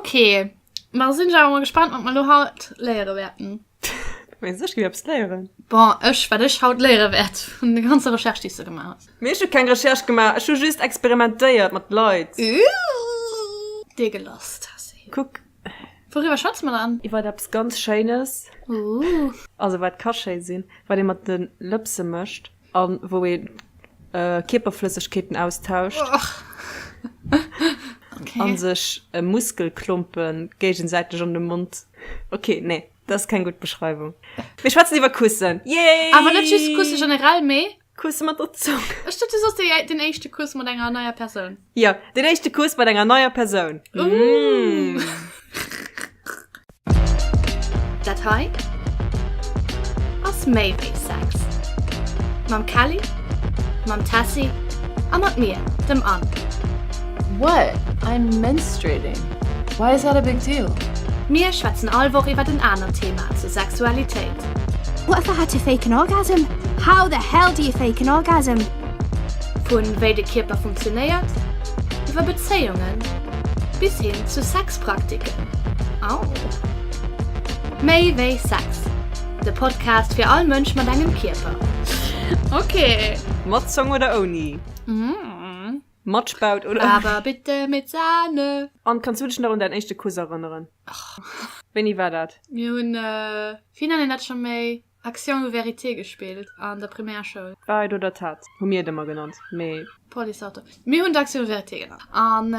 Ok, ma sinn ech awer mol gespannt, wat mer elo haut léiere wäerten. Mengst ech géif eppes léieren? Bon, ech, wat ech haut léiere wäert vun der ganzer Recherche, déi s de gemaach hues. Mee ech hu keng Recherche gemaach, ech hu just experimentéiert mat Leit. Ooh, dir gelass, Tessy. Kuck. Wouriwwer schwätze mer dann? Iwwer eppes ganz Schéines. Ooh. Also wat ka schéi sinn, wat ee mat de Lëpse mécht a wou ee Kierperflëssegkeeten austauscht. Okay. A sech Muskelklompe géigesäiteg an de Mond. Okay, nee, dat ass keng gutt Beschreiwung. Mir schwätzen iwwer Kussen. Yay! Awer net just Kusse generell, mee. Kusse mat der Zong. Ech dacht, du soss déi, den éischte Kuss mat enger neier Persoun. Jo, den éischte Kuss mat enger neier Persoun. Ooh. Dat hei ass méi wéi Sex. Mam Kelly, mam Tessy a mat mir, dem Anne. What? I'm menstruating. Why is that a big deal? Mir schwätzen all Woch iwwert en anert Thema zur Sexualitéit. What if I had to fake an orgasm? How the hell do you fake an orgasm? Vu wéi de Kierper funktionéiert, iwwer Bezéiungen bis hin zu Sexpraktiken. Au! Méi wéi Sex, de Podcast fir all Mënsch mat engem Kierper. Ok. Mat Zong oder ouni? Mat Spaut oder ouni? Aber bitte mit Sahne! An kanns du dech nach un däin éischte Kuss erënneren? Wéini war dat? Mir hunn, wéi nennen een dat scho méi? Action ou vérité gespillt an der Primärschoul. Wahrheit oder Tat hu mir et ëmmer genannt, mee. Police Auto. Mir hunn d'Action ou vérité genannt. An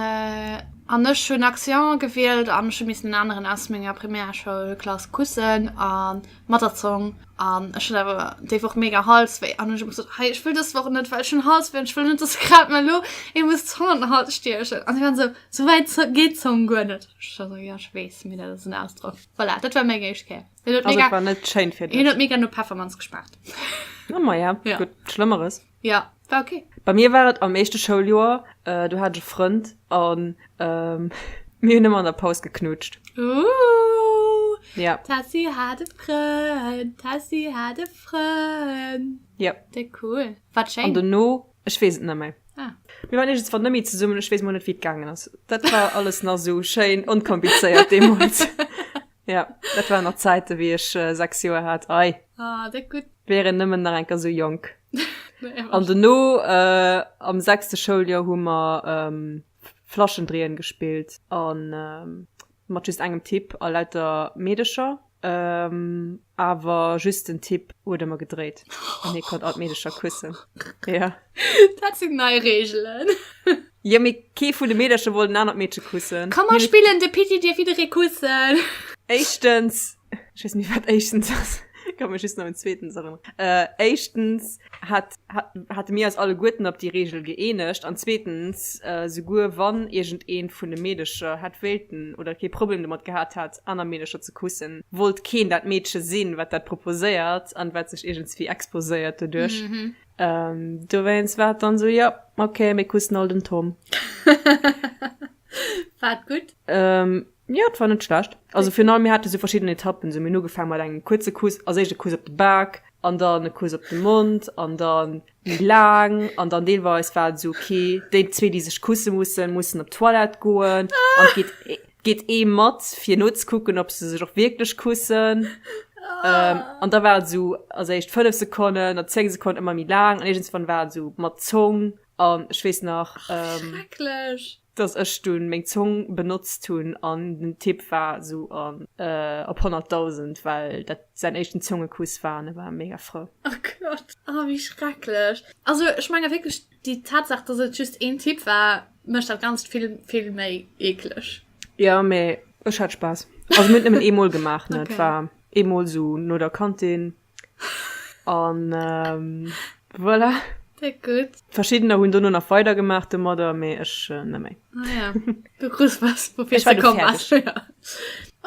an ech hunn Action gewielt an ech hu missen en aneren aus menger Primärschoulklass kussen a mat der Zong. An ech hat awer déi Woch mega Halswéi an hunn ech ëmmer gesot, hei ech wëll dës Woch net, well ech hunn Halswéi an ech wëll net, dass grad mer elo ee muss d'Zong an den Hals stiechen. An si waren esou, esou wäit geet d'Zong guer net. Ech war esou, jo ech weess, mee dat ass en Ausdrock. Voilà, dat war meng éischt Kéier. Hien huet Also, mega, et war net schéin fir hien dech. huet mega no Peffermanz geschmaacht. Na, ma ja, Ja. gutt, Schlëmmeres. Ja, war okay. Bei mir war et am éischte Schouljoer, äh, do hat ech e Frënd an ähm, mir hunn ëmmer an der Paus geknutscht. Ooh, Ja, Tessy hat e Frënd, Tessy hat e Frënd. ja. Déck cool. Wat An schéin. dono, ech weess et net méi. Ah. Mir waren iergendswann net méi zesummen, ech weess mol net, wéi et gaangen ass. Dat war alles nach esou schéin onkomplizéiert deemools. Ja, dat waren nach Zäiten, wéi ech 6 Joer hat. Ei. Ah, dat gutt. Wär een nëmmen nach enker sou jonk. An dono, äh, am sechste Schouljoer hu mer ähm, Flaschendréien gespillt an ähm, mat just engem Typ a lauter Meedecher. Ähm, awer just den Typ huet ëmmer gedréit an hie konnt all d'Meedecher kussen. Ja. Dat sinn nei Reegelen. Jo, mee kee vun de Meedercher wollt en anert Meedche kussen. Komm mer spillen de Pitti dierf jidderee kussen. Éischtens, ech weess net méi wat éischtens ass, ech ka mech just nach un zweetens erënneren. Éischtens hat, hate mir eis alleguerten op déi Reegel gëeenegt an zweetens, souguer wann iergendeent vun de Meedecher hätt wéilten oder kee Problem domat gehat hätt, aner Meedecher ze kussen, wollt keen dat Meedche sinn, wat dat proposéiert an wat sech iergendswéi exposéiert doduerch. Ähm, dowéinst war et dann sou, jo, okay, mir kussen all den Tom. War et gutt? Ähm, jo, et war net schlecht. Also virun allem, mir hate sou verschidden Etappen. Sou, mir hunn ugefaange mat engem kuerze Kuss, als éischt e Kuss op de Bak an dann e Kuss op de Mond an dann méi laang an dann deelweis war et sou, okay, déi zwee, déi sech kusse mussen, mussen op d'Toilette goen an et geet Geet ee mat fir nozekucken ob se sech och wierklech kussen. Ähm, an da war et esou als éischt 5 Sekonnen, dann 10 Sekonnen ëmmer méi laang an iergendswann war et esou mat Zong an ech weess nach ähm, Schrecklech. dass ech dunn meng Zong benotzt hunn an den Typ war esou an äh, op 100.000 well dat säin éischten Zongekuss war an e war mega frou. Oh Gott, oh wéi schrecklech. Also ech menge wierklech Déi Tatsaach, dass et just een Typ war, mécht dat Ganzt vill, vill méi eekleg. Jo, mee ech hat Spaass. Also mir hunn et nëmmen eemol gemaach, ne? Et Okay. war eemol sou no der Kantin an voilà. Déck gutt. Verschiddener hunn dono nach weidergemaach domadder, mee ech net méi. Ah ja, du krus was, woufir Ech war du du komm bass. fäerdeg. Ja.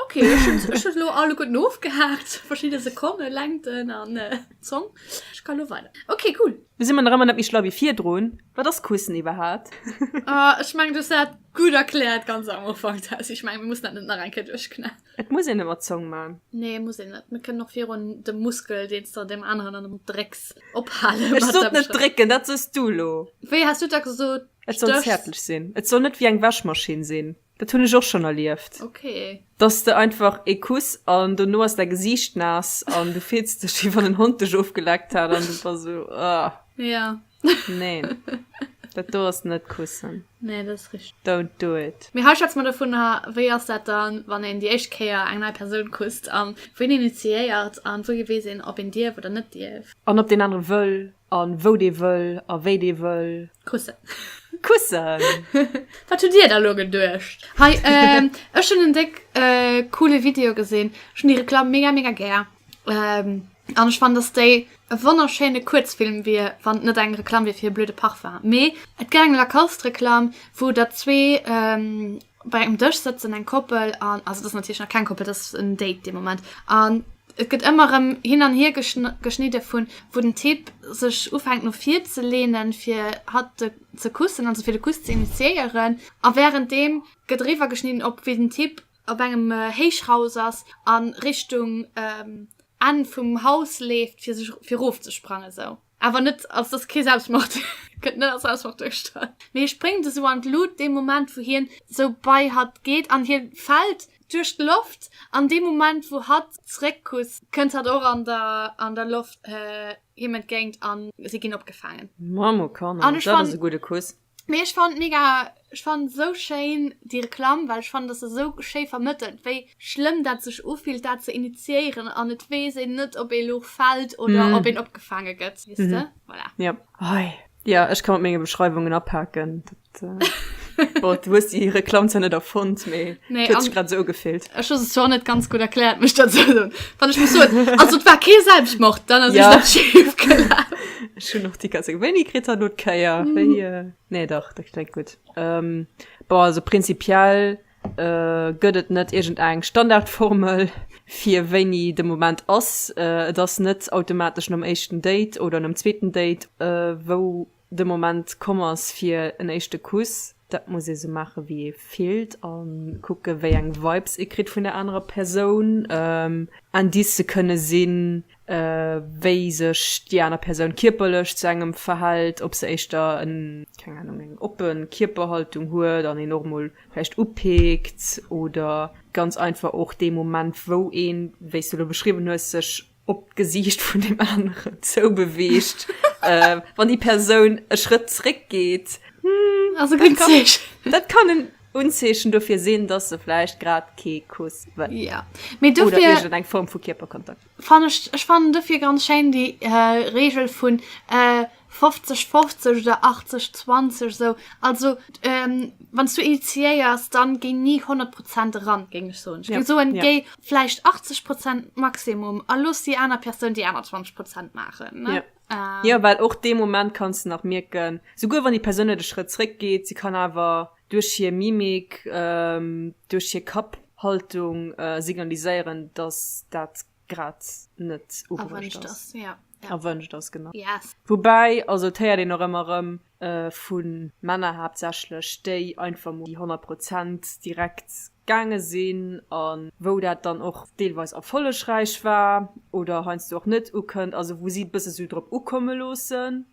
Okay, ech hunn ech hunn elo alleguerten ofgehaakt, verschidde Sekonne, Längten an Zong. Ech ka lo weider. Okay, cool. Du si mer nach ëmmer net méi schlau wéi virdrun. Wat ass Kussen iwwerhaapt? Ah, ech mengen, du hues dat gutt erkläert ganz am Ufank, Tess. Ech mengen, mir mussen dat net nach eng Kéier duerchknallen. Et muss een net mat Zong man. Nee, muss een net. Mir kënnen och virun dem Muskel, deen s de deem aneren an de Mond drécks, ophalen Ech mat sot der net Beschreibung. drécken, dat sos du elo. Wéi has du da gesot? Et soll Stéchs? zäertlech sinn. Et soll net wéi eng Wäschmaschinn sinn. Dat hunn ech och schonn erlieft. Okay. Dass de einfach ee Kuss an dono ass däi Gesiicht naass an du fills dech wéi wann en Hond dech ofgeleckt hätt an du bass esou, ah. Ja. Neen. Dat do ass net kussen. Nee, dat ass richteg. Don't do it. Mee hei schwätze mer dovun, wéi ass dat dann, wann een déi éischt Kéier eng nei Persoun kusst an wien initiéiert an wouhi weess een, ob een dierf oder net dierf. An ob deen anere wëll an wou dee wëll a wéi dee wëll. Kussen. Kussen! Wat hutt Dir da lo geduecht? Hei, ech hunn en déck coole Video gesinn. Ech hunn déi Reklamm mega, mega gär. An ech fannen, dass déi e wonnerschéine Kuerzfilm wier, wann et net eng Reklamm wier fir e blöde Parfum. Mee et gëtt eng Lacoste-Reklamm, wou der zwee bei engem Dësch sëtzen, eng Koppel an, also et ass natierlech nach keng Koppel, et ass en Date dee Moment, an et gëtt ëmmer erëm hin an hier geschnidde vun, wou den Typ sech ufänkt no vir ze leenen, fir hatt ze kussen, also fir de Kuss ze initiéieren, a wärenddeem gëtt eriwwer geschnidden op wéi den Typ op engem Héichhaus ass a Richtung Enn vum Haus leeft, fir sech fir erofzesprangen esou. Awer net, also dat ass kee Selbstmord, gëtt net als Selbstmord duergestallt. Mee hie spréngt esou an d'Lut dee Moment, wou hien esou bei hatt geet an hie fält duerch d'Loft an dee Moment, wou hatt zeréckkusst, kënnt hatt och an der an der Loft him entgéint an si ginn opgefaangen. Mamokanner, An ech dat ass fannen. e gudde Kuss. Mee ech fannen mega, ech fannen sou schéin déi Reklamm, well ech fannen dass se sou schéi vermëttelt wéi schlëmm dat sech ufillt dat ze initiéieren an et weess een net ob ee lo fält oder ob een opgefaange gëtt, weess de? Voilà. Ja. Hei. Ja, ech ka mat menge Beschreiwungen apaken. Dat, bon, du hues déi Reklamm zwar net erfonnt, mee Nee, et huet an sech grad sou ugefillt. ech hu se zwar och net ganz gutt erkläert, muss ech derzou soen. Wann ech muss soen, also et war kee Selbstmord, dann ass Ja. iergendeppes schief gelaf. Ech hunn och déi ganz Wéini kritt hatt elo d'Kéier? Wéi, nee dach, dat kléngt gutt. Ähm, bon, also prinzipiell äh, gëtt et net iergendeng Standardformel, fir wéini de Moment ass. Äh, et ass net automatesch nom éischten Date oder nom zweeten Date, äh, wou de Moment komm ass fir en éischte Kuss. Dat muss ee sou maache wéi ee fillt a kucke wéi eng Vibes ee kritt vun der anerer Persoun. Indicë kënne sinn, wéi sech déi aner Persoun kierperlech zu engem verhält, ob se éischter en, keng Ahnung, eng oppe Kierperhaltung huet an een och mol vläicht upeekt oder ganz einfach och dee Moment wou een, wéi s du elo beschriwwen hues, sech op d'Gesiicht vun deem aneren zoubeweegt, äh, wann déi Persoun e Schrëtt zréck geet, hm, also dat kann, dat kann en Unzeechen dofir sinn, dass se vläicht grad kee Kuss wëll. Ja. Mee dofir, Oder iergendeng Form vu Kierperkontakt. Fann ech, ech fannen dofir ganz schéin déi äh, Reegel vun äh, 50 50 oder 80 20 esou. Also ähm, wann s du initiéiers, dann géi ni 100 Prozent eran, géing ech soen. Ech géing soen, géi vläicht 80 Prozent Maximum a looss déi aner Persoun déi aner 20 Prozent maachen, ne? Ja. Jo, well och dee Moment kanns de nach mierken, souguer wann déi Persoun net e Schrëtt zréck geet, si kann awer duerch hir Mimik, duerch hir Kapphaltung signaliséieren, dass dat grad net ubruecht ass. Ja. Erwënscht ass, genau. Yes. Woubäi, also et héiert een och ëmmer erëm vu Männer haaptsächlech, déi einfach mol déi 100 Prozent direkt gaange sinn a wou dat dann och deelweis erfollegräich war oder heiansdo och net ukënnt, also wou si et bësse sou drop ukomme loossen,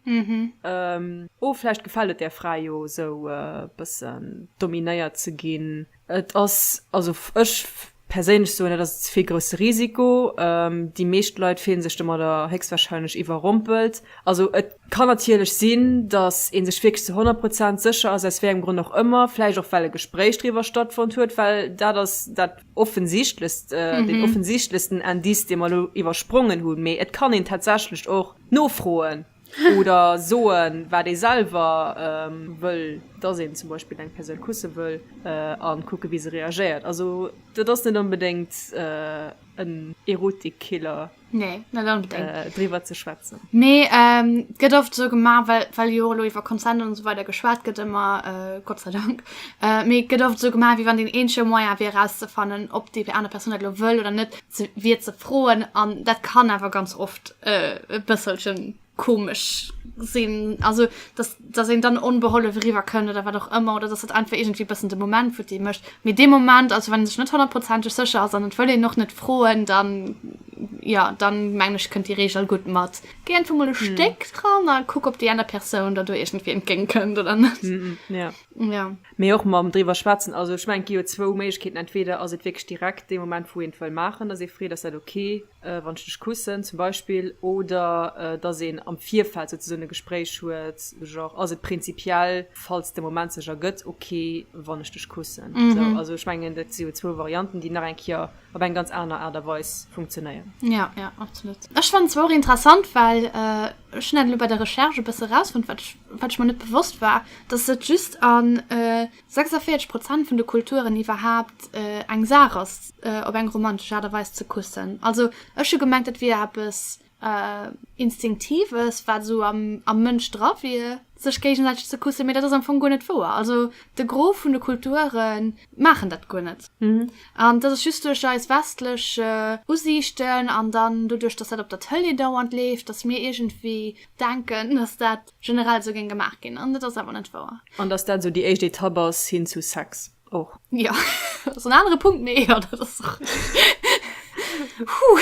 oh vläicht gefält et där Fra jo esou e bëssen dominéiert ze ginn. Et ass, also ech perséinlech soen, dat ass ze vill grousse Risiko. Déi meescht Leit fillen sech domadder héchstwahrscheinlech iwwerrompelt. Also et kann natierlech sinn, datt ee sech wierklech zu 100 Prozent sécher ass, aus wéi engem Grond och ëmmer, vläicht och well e Gespréich driwwer stattfonnt huet, well dat ass dat offensichtlechst, deen offensichtlechsten Indice, dee mer elo iwwersprongen hunn. Mee et kann een tatsächlech och nofroen. Oder soen, wat ee selwer wëll, dass een zum Beispill eng Persoun kusse wëll, a kucke wéi se reagéiert. Also dat ass net onbedéngt en Erotikkiller. Nee, net onbedéngt. Driwwer ze schwätzen. Mee et gëtt oft esou gemaach, well, well jo och elo iwwer Consent an esou weider geschwat gëtt ëmmer, Gott sei Dank, mee et gëtt oft esou gemaach, wéi wann deen eenzege Moyen wier erauszefannen, ob déi aner Persoun dat elo wëll oder net, ze, wier ze froen. An dat kann awer ganz oft e bësselchen komesch sinn, also dass, dass een dann onbehollef eriwwer kënnt oder wat och ëmmer, oder dass dat einfach iergendwéi e bëssen de Moment futti mécht. Mee dee Moment, also wann ee sech net honnertprozenteg sécher ass an et wëll een och net froen, dann. jo, dann mengen ech kënnt déi Reegel gutt mat. Géi einfach mol e Stéck dran a kuck ob déi aner Persoun der do iergendwéi entgéint kënnt oder net. Ja. Ja. Mee och mam driwwer schwätzen, also ech mengen et gi jo zwou Méiglechkeeten, entweder ass et wierklech direkt dee Moment wou een et wëll maachen, dass ee freet ass dat ok wann ech dech kussen zum Beispill, oder dass een am Virfeld souzesoen e Gespréich huet, genre ass et prinzipiell, falls de Moment sech ergëtt, ok wann ech dech kussen. Sou, also ech mengen dat si jo zwou Varianten déi nach eng Kéier op eng ganz aner Aart a Weis funktionéieren. Ja, ja, absolut. Ech fannen zwar och interessant, well ech hunn dat elo bei der Recherche e bësse erausfonnt, wat ech, wat ech mer net bewosst war, dass et just a 46 Prozent vun de Kulturen iwwerhaapt eng Saach ass, op eng romantesch Aart a Weis ze kussen. Also ech hu gemengt, dat wier eppes Instinktives, wat esou am, am Mënsch dra wier, sech géigesäiteg ze kussen, mee dat ass am Fong guer net wouer. Also de Gros vun de Kulture maachen dat guer net. An dat ass just duerch eis westlech Usiichten an dann doduerch, dass dat op der Tëlee dauernd leeft, dass mir iergendwéi denken, dass dat generell esou géing gemaach ginn. An dat ass awer net wouer. An dass dat esou déi éischt Etapp ass hin zu Sex. Och. Ja, dat ass en anere Punkt, mee jo, dat ass och. Huh.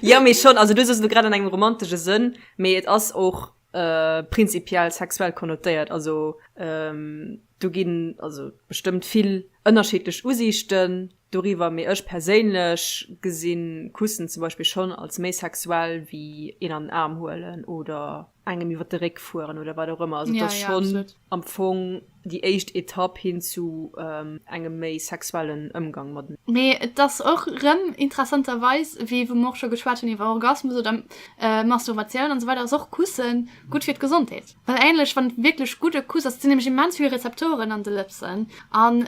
Ja, mee schon, also du soos elo grad an engem romantesche Sënn, mee et ass och äh, prinzipiell sexuell konnotéiert. Also ähm, do ginn also bestëmmt vill ënnerschiddlech Usiichten doriwwer, mee ech perséinlech gesinn Kussen zum Beispill schon als méi sexuell wéi een an den Aarm huelen oder engem iwwer de Réck fueren oder wat och ëmmer. Also et Ja, ass ja, schonn absolut. am Fong déi éischt Etapp hin zu engem méi sexuellen Ëmgang mateneen. Mee et ass och rëm interessanterweis, wéi wou mer och scho geschwat hunn iwwer Orgasmus oder Masturbatioun an esou weider, ass och Kusse gutt fir d'Gesondheet. Well ähnlech, wann et wierklech gudde Kuss ass, et sinn nämlech immens vill Rezeptoren an de Lëpsen, an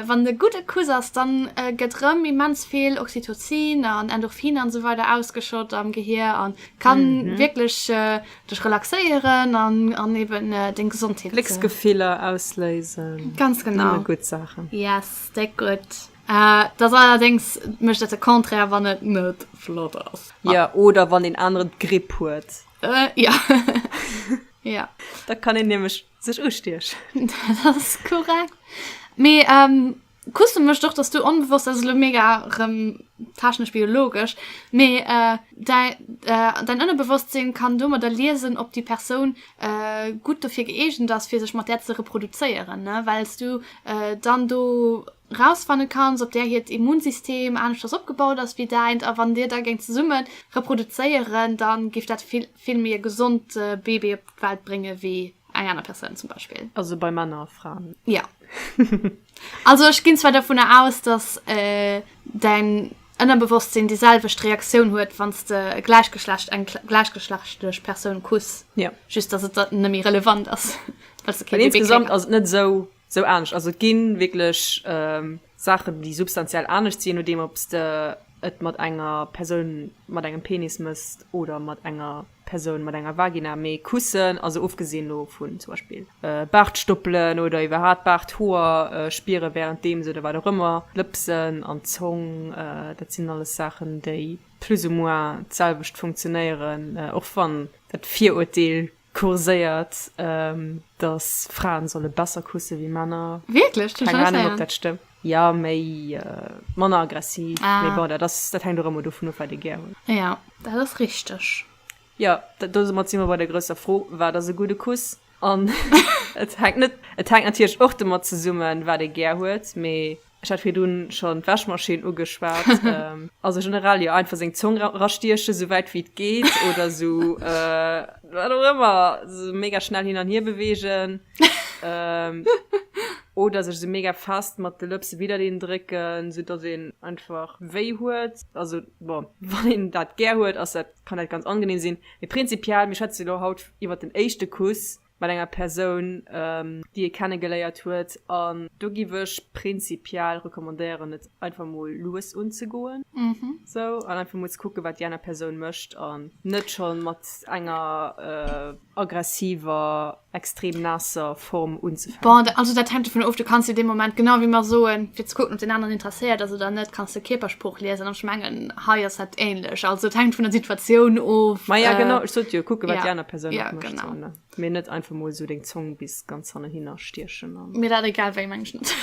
wann et e gudde Kuss ass, dann gëtt rëm immens vill Oxytocin an Endorphiner an esou weider ausgeschott am Gehier an kann wierklech dech relaxéieren an an eben deng Gesondheet. Glécksgefiller ausléisen. Ganz genau. Nëmme gutt Saachen. Yes, déck gutt. Dat ass allerdéngs mécht dat de Contraire, wann et net flott ass. Jo, oder wann een aneren d'Gripp huet. Ja. Ja. Da kann een nämlech sech ustiechen. Dat ass korrekt. Mee ähm, Kusse mécht och, dass du onbewosst, dat ass elo mega rëm technesch biologesch, mee äh, däi, äh, däin Ënnerbewosstsinn kann domadder liesen, ob déi Persoun äh, gutt dofir gëeegent ass, fir sech mat där ze reproduzéieren, ne, well s du äh, dann do rausfanne kanns, ob där hiert Immunsystem aneschters opgebaut ass wéi däint, a wann dir da géingt zesumme reproduzéieren, da géif dat vill, vill méi e gesond Baby op d'Welt brénge wéi eng aner Persoun zum Beispill. Also bei Männer a Fraen. Ja. Also ech ginn zwar dovunner aus, dass däin Ënnerbewosstsinn déi selwecht Reaktioun huet, wann s de e gläichgeschlecht, eng gläichgeschlechtlech Persoun kuss. Ja. Just dass et dann net méi relevant ass, well s de kee Bébé kritt. Insgesamt ass et net esou Sou anescht. Also et gi wierklech Saachen, déi substantiell anescht sinn, je nodeem ob s de et mat enger Persoun mat engem Penis mëss oder mat enger Persoun mat enger Vagina. Mee kussen, also ofgesinn elo vun zum Beispill Baartstoppelen oder iwwerhaapt Baarthoer spiere wärenddeems oder wat och ëmmer, d'Lëpsen an d'Zong, dat sinn alles Saachen, déi plus ou moins d'selwecht funktionéieren, och wann dat Virurteel kurséiert, dass Fraen solle besser kusse wéi Männer. Wierklech? Keng Ahnung, ob dat stëmmt. Ja, méi, manner aggressiv. Ah. Mee bon, dat ass, dat hänkt och ëmmer dovun of, wat ee gär huet. Ja, dat ass richteg. Ja, domat si mer bei der grousser Fro, Wat ass e gudde Kuss? An et hänkt net, et hänkt natierlech och domat zesummen, wat ee gär huet, mee Ech hat virdrun schon d'Wäschmaschinn ugeschwat. Also generell jo einfach seng Zong rastiechen sou wäit wéi et geet oder sou wat och ëmmer, sou mega schnell hin an hier beweegen oder sech sou mega fest mat de Lëpse widdereen drécken, sou dass een einfach wéi huet. Also bon, wann een dat gär huet, ass dat, kann dat ganz angenehm sinn. Mee prinzipiell, mir schwätze jo elo haut iwwert den éischte Kuss, mat enger Persoun, déi ee kennegeléiert huet. An do giff ech prinzipiell recommandéieren, et einfach mol lues unzegoen, sou, an einfach mol ze kucken, wat déi aner Persoun mécht, an net scho mat enger aggressiver, extrem naasser Form unzefänken. Bon, also dat hänkt dovun of, du kanns jo dee Moment, genau wéi mer soen, fir ze kucken, ob deen aneren interesséiert ass oder net, kanns de Kierpersprooch liesen, an ech mengen, hei ass dat ähnlech. Also et hänkt vun der Situatioun of. Ma ja, genau, ech sot jo, kucken, wat déi aner Persoun ja, och mécht. Genau. Sou, ne? Mee net einfach mol sou deng Zong bis ganz hannehinner stiechen an. Mir dat egal wéi, meng ech net.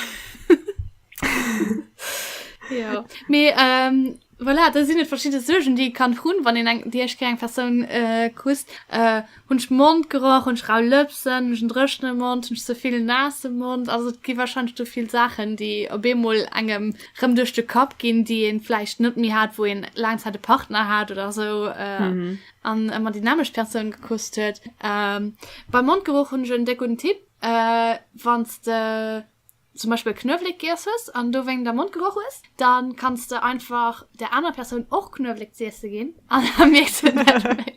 Jo. Mee ähm, Voilà, da sinn et verschidde Suergen, déi ee kann hunn, wann een eng, déi éischt Kéier eng Persoun kusst. Hunn ech Mondgeroch? Hunn ech rau Lëpsen? Hunn ech en dréchene Mond? Hunn ech ze vill naasse Mond? Also et gi warscheinlech do vill Saachen, déi op eemol engem rëm duerch de Kapp ginn, déi ee vläicht net méi hat, wou een laang Zäit e Partner hat oder esou an ëmmer déi nämmlecht Persoun gekusst huet. Beim Mondgeroch hunn ech en déck gudden Tipp, Wann s de zum Beispill Knuewelek giess hues an dowéingt am Mond geroch hues, dann kanns de einfach der anerer Persoun och Knuewelek z'iesse ginn an da mierkt se et net méi.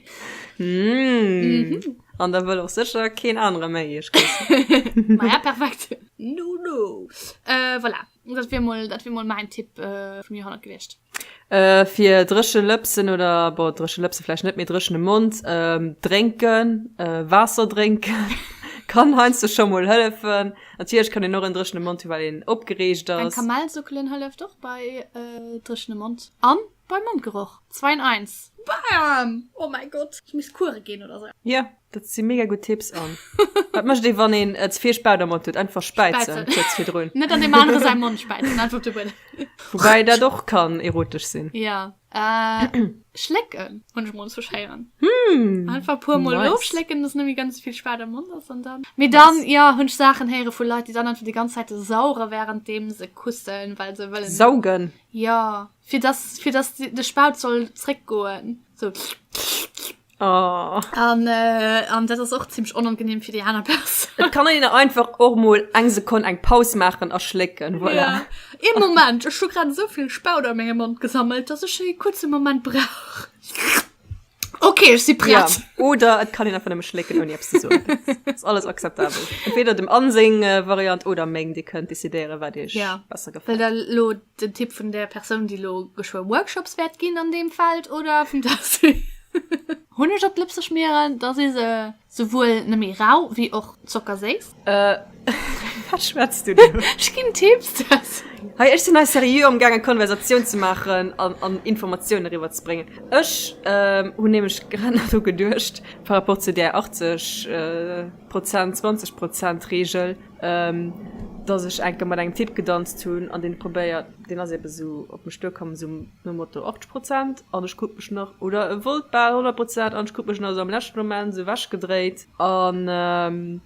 Mm. An da wëll och sécher keen anere méi iech kussen. Maja, perfekt. No, no. Äh, voilà. Dat wier mol, dat wier mol mäin Tipp äh, vum Joerhonnert gewiescht. Fir dréche Lëpsen oder, bon, dréche Lëpse vläicht net, mee dréchene Mond, drénken, Waasser drénken kann heiansdo scho mol hëllefen. Natierlech kann een och en dréchene Mond hu well een opgereegt ass. Eng Kamell suckelen hëlleft och bei dréchene Mond an bei Mondgeroch. Zwei in eins. Bam! Oh mäi Gott, ech misst Coure ginn oder sou. Jo, dat si mega gutt Tipps. An wat mécht ee wann een ze vill Spaut am Mond huet? Einfach späizen kuerz virdrun. Net an deem anere säi Mond späizen, einfach op de Buedem. Woubäi dat och kann erotesch sinn. Ja. Äh, schlécken hunn ech mol zu schéieren. Hm. Einfach puer mol nice. ofschlécken, dass net méi ganz vill Spaut am Mond ass an dann. Mee dann, nice. ja, hunn ech Saachen héiere vu Leit, déi dann einfach déi ganz Zäit sauere währenddem se kussen, well se wëllen. Saugen? Ja, fir dass, fir dass de Spaut soll zréckgoen. So. Oh. An, äh, an dat ass och zimmlech onangenehm fir déi aner Persoun. Et kann een einfach och mol eng Sekonn eng Paus maachen a schlécken, voilà. Ja. Ee Moment, ech hu grad esou vill Spaut a mengem Mond gesammelt, dass ech e kuerze Moment brauch. Okay, ech si prett. Ja. Oder et kann een einfach nëmme schlécken, ouni eppes ze soen. Dat ass alles akzeptabel. Entweder dem Anne seng Variant oder meng, Dir kënnt decidéieren, wat iech ja. besser gefält. Wëllt der lo den Tipp vun der Persoun, déi lo geschwë Workshops wäert ginn an deem Feld oder vum Tessy? Hunneg op d'Lëpse schmieren, da si se souwuel net méi rau wéi och zockerséiss. Äh, wat schwätz du do? Ech ginn Tipps, Tessy. Hei, ech sinn hei seriö amgaangen Konversatioun ze maachen an, an Informatiounen eriwwer ze bréngen. Ech hunn nämlech grad nach dru geduecht, par rapport zu där 80 Prozent, 20 Prozent Reegel, dass ech eng Kéier mat engem Typ gedanzt hunn an deen huet probéiert, deen ass ebe sou op mech duerkomm, sou nom Motto 80 Prozent an ech krut mech nach, oder e wollt bal 100 Prozent an ech krut mech nach sou am leschte Moment sou ewechgedréit an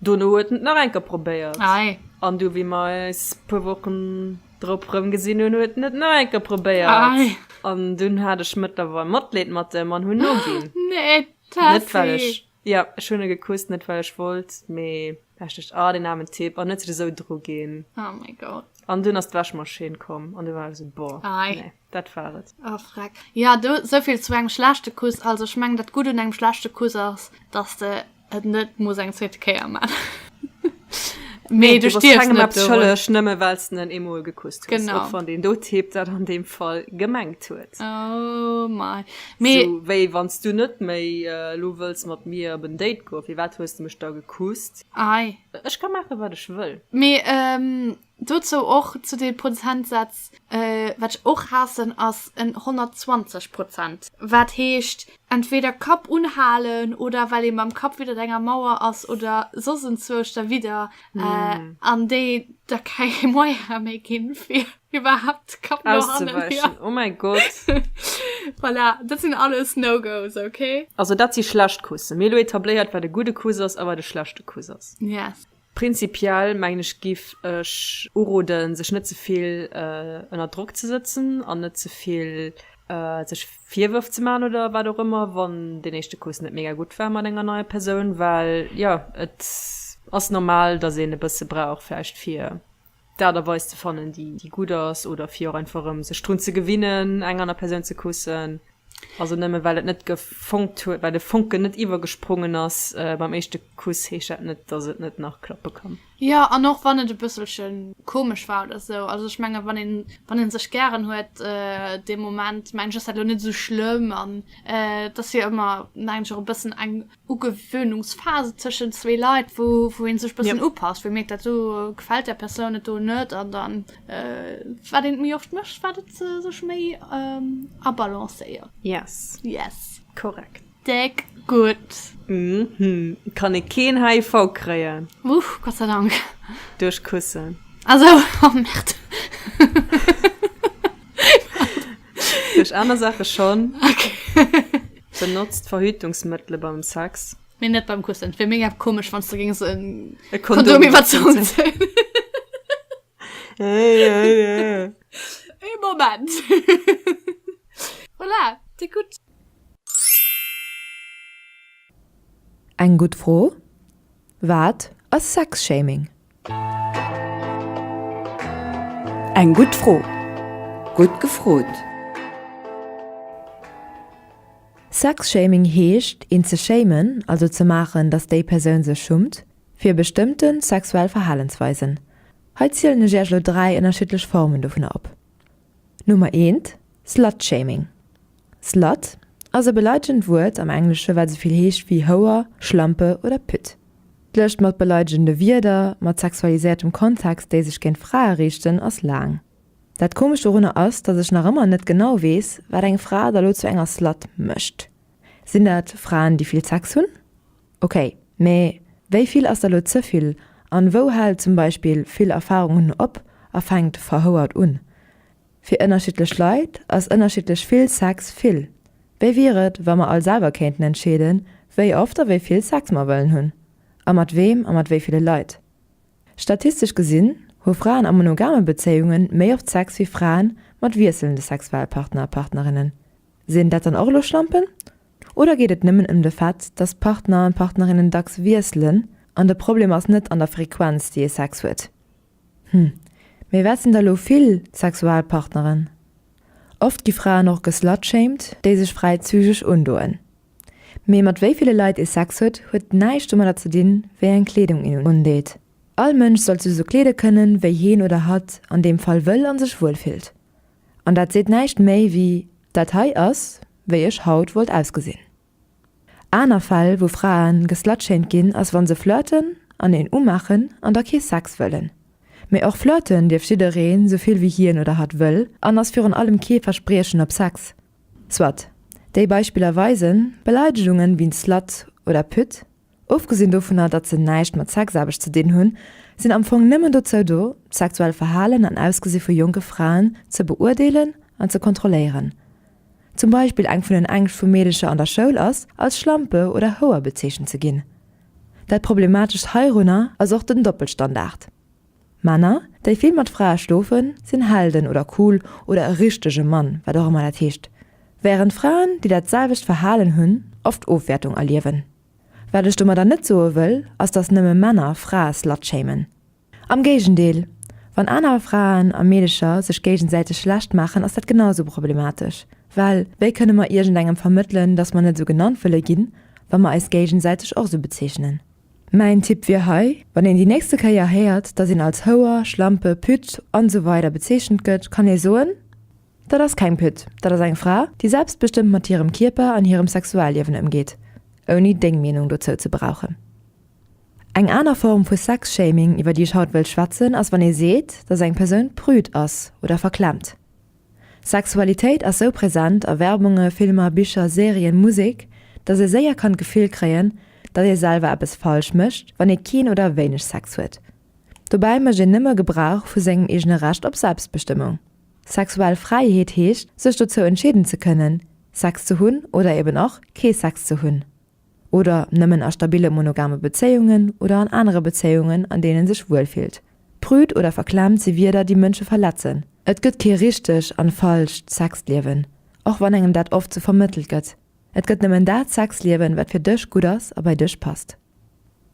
dono huet en et nach eng Kéier probéiert an du wéi mer eis puer Wochen drop rëm gesinn hunn, huet en et nach eng Kéier probéiert an dunn hat ech mëttlerweil Matleed mat em an hunn noginn. Nee, Net well ech. Jo, ech hunn e gekusst, net well ech wollt, mee well ech duecht, ah, deen aarmen Typ, an huet sech esou dru ginn. Oh my God. An dunn ass d'Wäschmaschinn komm an du war ech esou, boah, nee, dat war et. Oh freck. Jo, do, souvill zu engem schlechte Kuss. Also ech mengen, dat Gutt un engem schlechte Kuss ass, dass de et net muss eng zweete Kéier man. Mee du stierfs kengem eppes schëlleg, nëmme well s de en eemol gekusst hues. Genau. Och wann deen do Typ dat an deem Fall gemengt huet. Oh my. Mee. Sou wéi wann s du net méi elo wëlls mat mir op en Date goen, firwat hues de mech da gekusst? Ei. Ech ka maachen, wat ech wëll. Mee Dozou och zu de Prozentsätz, wat ech och haassen ass en 120 Prozent, wat heescht entweder Kapp unhalen oder well ee mam Kapp widdert enger Mauer ass oder soss enzwousch derwidder an déi der keng Moyen méi ginn fir iwwerhaapt Kapp no hannen auszeweischen. Oh mäi Gott. Voilà, dat sinn alles No-Gos, okay? Also dat si schlecht Kussen. Mir hu lo etabléiert wat e gudde Kuss ass a wat e schlechte Kuss ass. Yes. Prinzipiell mengen ech giff ech uroden sech net ze vill ënner Drock ze sëtzen an net ze vill sech Virwërf ze man oder wat och ëmmer wann deen éischte Kuss net mega gutt war mat enger neier Persoun, well jo et ass normal dass een e bësse brauch vläicht fir d'Aart a Weis ze fannen déi gutt ass oder fir och einfach erëm sech drun ze gewinnen eng aner Persoun ze kussen. Also nëmme well et net gefonkt huet, well de Fonken net iwwergesprongen ass beim éischte Kuss, heescht dat net, dass et net nach klappe kann. Jo, an och wann et e bësselche komesch war oder sou. Also ech menge wann een, wann ee sech gären huet dee Moment, mengen ech, ass dat elo net esou schlëmm. An et ass jo ëmmer, mengen ech, och e bëssen eng Ugewöhnungsphase tëschent zwee Leit, wou, wou een sech bëssen ja. upasst, wou ee mierkt, dat do gefält der Persoun et do net an dann äh, wat een méi oft mécht, wat et äh, sech méi ähm, abalancéiert. Yes. Yes. Korrekt. Déck gutt. Mhm. Kann ee keen HIV kréien. Uff, Gott sei Dank. Duerch Kussen. Also, oh Merde. wierklech. Aner Saache schonn. Okay. Benotzt Verhütungsmëttele beim Sex. Mee net beim Kussen. Et wier mega komesch, wann s de géings en E Kondom Kondom iwwer d'Zong zéien. Ee Moment. Voilà, déi gutt. Eng gutt Fro, Wat ass Sexshaming? Eng gutt Fro. Gutt gefrot. Sexshaming heescht, een ze shamen, also ze maachen, datt déi Persoun sech schummt, fir bestëmmte sexuell Verhalensweisen. Hei zielen ech Iech elo 3 ënnerschiddlech Formen dovunner op. Nummer eent, Slut-Shaming. Slut ass e beleidegend Wuert am Englesche wat esouvill heescht wéi Houer, Schlampe oder Pütt. D'Lëscht mat beleidegende Wierder mat sexualiséiertem Kontext déi sech géint Frae riichten ass laang. Dat komescht dorunner ass, datt ech nach ëmmer net genau weess, wat eng Fra da lo zu enger Slut mécht. Sinn dat Fraen déi vill Sex hunn? Ok, mee wéi vill ass da lo ze vill an wou hält zum Beispill vill Erfahrung hunn op a fänkt verhouert un? Fir ënnerschiddlech Leit ass ënnerschiddlech vill Sex vill. Wéi wier et, wa mer all selwer kéinten entscheeden, wéi oft a wéi vill Sex mer wëllen hunn? A mat weem a mat wéi ville Leit? Statistesch gesinn hu Fraen a monogame Bezéiunge méi oft Sex wéi Fraen mat wiesselnde Sexualpartner a Partnerinnen. Sinn dat dann och elo Schlampen? Oder geet et nëmmen ëm de Fait, dass Partner an Partnerinnen dacks wiesselen an de Problem ass net an der Frequenz, déi ee Sex huet? Hm, mee wat sinn da lo vill Sexualpartneren? Oft gi Fraen och geslutshamed, déi sech fräizügeg undoen. Mee mat wéi ville Leit ee Sex huet, huet näischt domadder ze dinn, wéi eng Kleedung een undeet. All Mënsch sollt sech sou kleede kënnen, wéi heen oder hatt an deem Fall wëll an sech wuel fillt. An dat seet näischt méi wéi, dat hei ass, wéi ech haut wollt ausgesinn. Aner Fäll wou Fraen geslutshamed ginn ass wann se flirten an een umaachen an da kee Sex wëllen. Mee och flirten dierf jiddereen sou vill wéi hien oder hatt wëll an ass virun allem kee Verspriechen op Sex. Soit, déi Beispiller weisen, Beleidegungen wéi Slut oder Pütt, ofgesinn dovunner datt se näischt mat Sexaarbecht ze dinn hunn, sinn am Fong nëmmen dozou do, d'sexuell Verhalen an Ausgesi vu jonke Fraen ze beurdeelen an ze kontrolléieren. Zum Beispill eng vun den Ängscht vu Meedecher an der Schoul ass, als Schlampe oder Houer bezeechent ze ginn. Dat Problematescht heirunner ass och den Doppelstandard. Männer, déi vill mat Frae schlofen, sinn Helden oder cool oder e richtege Mann, wat och ëmmer dat heescht, wärend Fraen, déi dat selwecht Verhalen hunn, oft Ofwäertung erliewen. Wat ech domadder net soe wëll, ass dass nëmme Männer Frae slutshamen. Am Géigendeel, wann aner Fraen a Meedecher sech géigesäiteg schlecht maachen, ass dat genau sou problematesch. Well wéi kënne mer iergendengem vermëttelen, dass mer net sou genannt wëlle ginn, wa mer eis géigesäiteg och sou bezeechnen? Mäin Tipp wier hei, Wann een déi nächste Kéier héiert, dass een als Houer, Schlampe, Pütt an esou weider bezeechent gëtt, kann ee soen, Dat ass keng Pütt, dat ass eng Fra, déi selbstbestëmmt mat hirem Kierper an hirem Sexualliewen ëmgeet, ouni deng Meenung dozou ze brauchen. Eng aner Form vu Sex-Shaming, iwwer déi ech haut wëll schwätzen, ass wann ee seet, dass eng Persoun prüd ass oder verklemmt. Sexualitéit ass sou present a Werbunge, Filmer, Bicher, Serien, Musek, dass ee séier kann d'Gefill kréien, datt ee selwer eppes falsch mécht, wann ee keen oder wéineg Sex huet. Dobäi mécht een nëmme Gebrauch vu sengem eegene Recht op Selbstbestëmmung. Sexuell Fräiheet heescht, sech dozou entscheeden ze kënnen, Sex ze hunn oder eben och kee Sex ze hunn. Oder nëmmen a stabille monogame Bezéiungen oder an anere Bezéiungen, an deenen sech wuel fillt. Prüd oder verklemmt si Wierder, déi Mënsche verletzen. Et gëtt kee richteg an falscht Sexliewen, och wann engem dat oft sou vermëttelt gëtt. Et gëtt nëmmen dat Sexliewen, wat fir dech gutt ass a bei dech passt.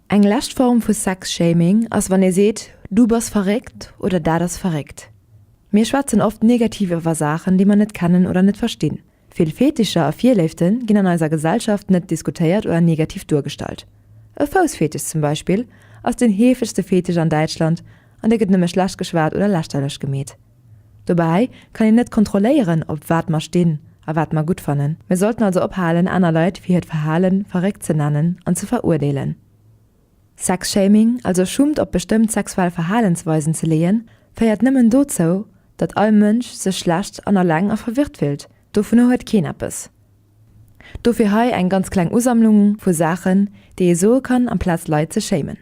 Eng lescht Form vu Sexshaming ass wann ee seet, du bass verréckt oder dat ass verréckt. Mir schwätzen oft negativ iwwer Saachen, déi mer net kennen oder net verstinn. Vill Fetischer a Virléifte ginn an eiser Gesellschaft net diskutéiert oder negativ duergestallt. E Foussfetisch zum Beispill ass den heefegste Fetisch an Däitschland an dee gëtt nëmme schlecht geschwat oder lächterlech gemeet. Dobäi kann een net kontrolléieren, op wat mer stinn a wat mer gutt fannen. Mir sollten also ophalen, aner Leit fir hiert Verhale verréckt ze nennen an ze verurdeelen. Sexshaming, also Schummt op bestëmmt sexuell Verhalensweisen ze leeën, féiert nëmmen dozou, datt all Mënsch sech schlecht an alleng a verwirrt fillt. Dovunner huet keen eppes. Dofir hei eng ganz kleng Usammlung vu Saachen, déi ee soe kann, amplaz Leit ze shamen.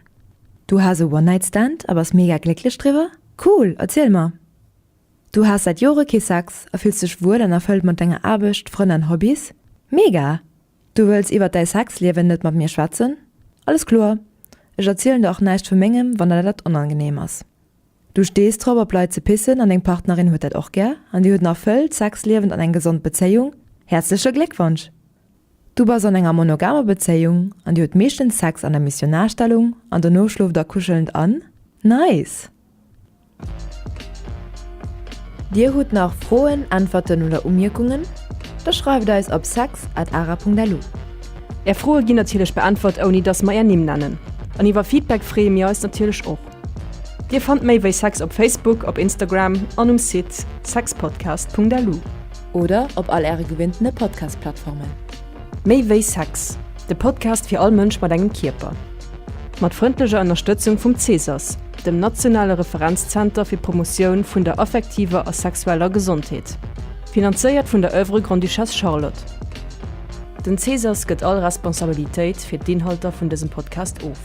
Du has e One-Night-Stand a bass mega glécklech driwwer? Cool, erziel mer! Du has säit Jore kee Sex a fills dech wuel an erfëllt mat denger Aarbecht, Frënn an Hobbys? Mega! Du wëlls iwwert däi Sexliewen net mat mir schwätzen? Alles kloer, ech erzielen der och näischt vu mengem, wann der dat onangenehm ass. Du stees drop op Leit ze pissen an deng Partnerin huet dat och gär an dir hutt en erfëllt Sexliewen an eng gesond Bezéiung? Häerzleche Gléckwonsch! Du bass an enger monogamer Bezéiung an dir hutt meeschtens Sex an der Missionarstellung an dono schlooft der kuschelnd an? Nice! Dir hutt nach Froen, Äntwerten oder Umierkungen? Da schreift eis op sex at ara.lu. Är Froe ginn natierlech beäntwert ouni dass mer är Nimm nennen. An iwwer Feedback freeë mir eis natierlech och. Dir fannt méi wéi Sex op Facebook, op Instagram an um Site sexpodcast.lu. Oder op all äre gewinntene Podcast-Plattformen. Méi wéi Sex, de Podcast fir all Mënsch mat engem Kierper. Mat frëndlecher Ënnerstëtzung vum CESAS, dem nationale Referenzzenter fir d'Promotioun vun der affektiver a sexueller Gesondheet. Finanzéiert vun der Oeuvre Grande-Duchesse Charlotte. Den CESAS gëtt all Responsabilitéit fir d'Inhalter vun dësem Podcast of.